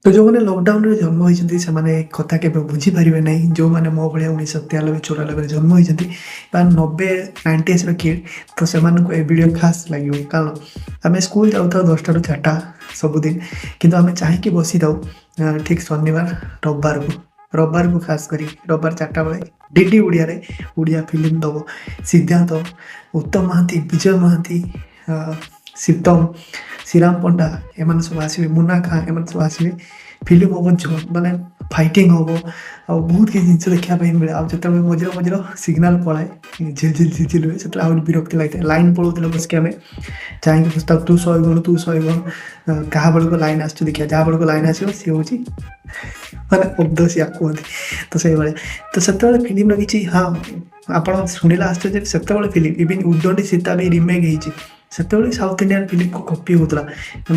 ତ ଯେଉଁମାନେ ଲକଡାଉନରେ ଜନ୍ମ ହୋଇଛନ୍ତି, ସେମାନେ ଏ କଥା କେବେ ବୁଝିପାରିବେ ନାହିଁ। ଯେଉଁମାନେ ମୋ ଭଳିଆ 1993, 94ରେ ଜନ୍ମ ହୋଇଛନ୍ତି ବା 90, 90sର କିଡ଼୍, ତ ସେମାନଙ୍କୁ ଏ ଭିଡ଼ିଓ ଖାସ୍ ଲାଗିବ। କାରଣ ଆମେ ସ୍କୁଲ ଯାଉଥାଉ 10ଟାରୁ 4ଟା ସବୁଦିନ, କିନ୍ତୁ ଆମେ ଚାହିଁକି ବସିଥାଉ ଠିକ୍ ଶନିବାର ରବିବାରକୁ, ରବିବାରକୁ ଖାସ୍ କରି ରବିବାର 4ଟା ବେଳେ ଡିଡି ଓଡ଼ିଆରେ ଓଡ଼ିଆ ଫିଲ୍ମ ଦେବ। ସିଦ୍ଧାନ୍ତ, ଉତ୍ତମ ମହାନ୍ତି, ବିଜୟ ମହାନ୍ତି, ସୀତମ, ଶ୍ରୀରାମ ପଣ୍ଡା, ଏମାନେ ସବୁ ଆସିବେ। ମୁନା ଖାଁ, ଏମାନେ ସବୁ ଆସିବେ। ଫିଲ୍ମ ହେବ, ମାନେ ଫାଇଟିଂ ହେବ ଆଉ ବହୁତ କିଛି ଜିନିଷ ଦେଖିବା ପାଇଁ ମିଳେ। ଆଉ ଯେତେବେଳେ ମଝିରେ ମଝିରେ ସିଗ୍ନାଲ୍ ପଳାଏ, ଝିଲ୍ ଝିଲ୍ ଝିଲ୍ ଝିଲ୍ ହୁଏ, ସେତେବେଳେ ଆହୁରି ବିରକ୍ତି ଲାଗିଥାଏ। ଲାଇନ୍ ପଳାଉଥିଲେ ବସିକି ଆମେ ଚାହିଁକି ବସିଥାଉ, ତୁ 100 ଗଣୁ, ତୁ 100 ଗଣୁ, କାହା ବେଳକୁ ଲାଇନ୍ ଆସୁଛି ଦେଖିବା। ଯାହା ବେଳକୁ ଲାଇନ୍ ଆସିବ, ସିଏ ହେଉଛି ମାନେ ଅବଦସିଆ କୁହନ୍ତି ତ, ସେଇଭଳିଆ। ତ ସେତେବେଳେ ଫିଲ୍ମର କିଛି, ହଁ, ଆପଣ ଶୁଣିଲେ ଆଶ୍ଚର୍ଯ୍ୟ, ସେତେବେଳେ ଫିଲ୍ମ, ଇଭିନ୍ ଉଦଣ୍ଡି ସୀତା ବି ରିମେକ୍ ହେଇଛି, ସେତେବେଳେ ସାଉଥ୍ ଇଣ୍ଡିଆନ୍ ଫିଲ୍ମକୁ କପି ହେଉଥିଲା।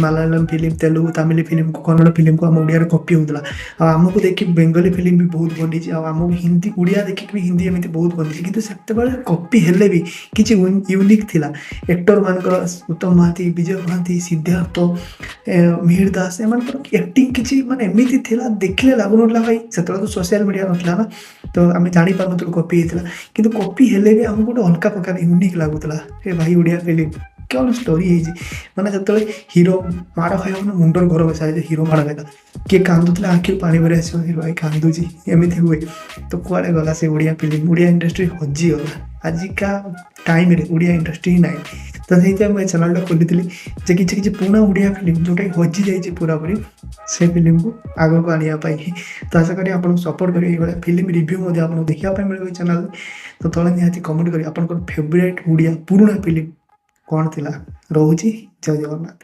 ମାଲାୟାଲମ ଫିଲ୍ମ, ତେଲୁଗୁ, ତାମିଲ ଫିଲ୍ମକୁ, କନ୍ନଡ଼ ଫିଲ୍ମକୁ ଆମ ଓଡ଼ିଆରେ କପି ହେଉଥିଲା। ଆଉ ଆମକୁ ଦେଖି ବେଙ୍ଗଲୀ ଫିଲ୍ମ ବି ବହୁତ ବନିଛି। ଆଉ ଆମକୁ ହିନ୍ଦୀ, ଓଡ଼ିଆ ଦେଖିକି ବି ହିନ୍ଦୀ ଏମିତି ବହୁତ ବନିଛି। କିନ୍ତୁ ସେତେବେଳେ କପି ହେଲେ ବି କିଛି ୟୁନିକ୍ ଥିଲା ଆକ୍ଟର ମାନଙ୍କର। ଉତ୍ତମ ମହାନ୍ତି, ବିଜୟ ମହାନ୍ତି, ସିଦ୍ଧାର୍ଥ, ମିହିର ଦାସ, ଏମାନଙ୍କର ଆକ୍ଟିଂ କିଛି ମାନେ ଏମିତି ଥିଲା, ଦେଖିଲେ ଲାଗୁନଥିଲା ଭାଇ। ସେତେବେଳେ ତ ସୋସିଆଲ ମିଡ଼ିଆ ନଥିଲା ନା, ତ ଆମେ ଜାଣିପାରୁନଥିଲୁ କପି ହେଇଥିଲା। କିନ୍ତୁ କପି ହେଲେ ବି ଆମକୁ ଗୋଟେ ଅଲଗା ପ୍ରକାର ୟୁନିକ୍ ଲାଗୁଥିଲା, ଏ ଭାଇ, ଓଡ଼ିଆ ଫିଲ୍ମ କ'ଣ ଷ୍ଟୋରି ହେଇଛି। ମାନେ ସେତେବେଳେ ହିରୋ ମାଡ଼ ଖାଇବ ମାନେ ମୁଣ୍ଡର ଗରମ ବସାଏ, ହିରୋ ମାଡ଼ ଖାଇଲା। କିଏ କାନ୍ଦୁଥିଲା, ଆଖିରୁ ପାଣି ଭରି ଆସିବ, ହିରୋ ଭାଇ କାନ୍ଦୁଛି, ଏମିତି ହୁଏ। ତ କୁଆଡ଼େ ଗଲା ସେ ଓଡ଼ିଆ ଫିଲ୍ମ? ଓଡ଼ିଆ ଇଣ୍ଡଷ୍ଟ୍ରି ହଜିଗଲା। ଆଜିକା ଟାଇମ୍ରେ ଓଡ଼ିଆ ଇଣ୍ଡଷ୍ଟ୍ରି ହିଁ ନାହିଁ। ତ ସେଇଥିପାଇଁ ମୁଁ ଏ ଚ୍ୟାନେଲ୍ଟା ଖୋଲିଥିଲି ଯେ କିଛି କିଛି ପୁରୁଣା ଓଡ଼ିଆ ଫିଲ୍ମ ଯେଉଁଟାକି ହଜିଯାଇଛି ପୁରାପୁରି, ସେ ଫିଲ୍ମକୁ ଆଗକୁ ଆଣିବା ପାଇଁ। ତ ଆଶା କରି ଆପଣଙ୍କୁ ସପୋର୍ଟ କରିବେ। ଏଇଭଳିଆ ଫିଲ୍ମ ରିଭ୍ୟୁ ମଧ୍ୟ ଆପଣଙ୍କୁ ଦେଖିବା ପାଇଁ ମିଳିବ ଏ ଚ୍ୟାନେଲ୍ରେ। ତ ତଳେ ନିହାତି କମେଣ୍ଟ କରି ଆପଣଙ୍କର ଫେଭରେଟ୍ ଓଡ଼ିଆ ପୁରୁଣା ଫିଲ୍ମ କ'ଣ ଥିଲା। ରହୁଛି, ଜୟ ଜଗନ୍ନାଥ।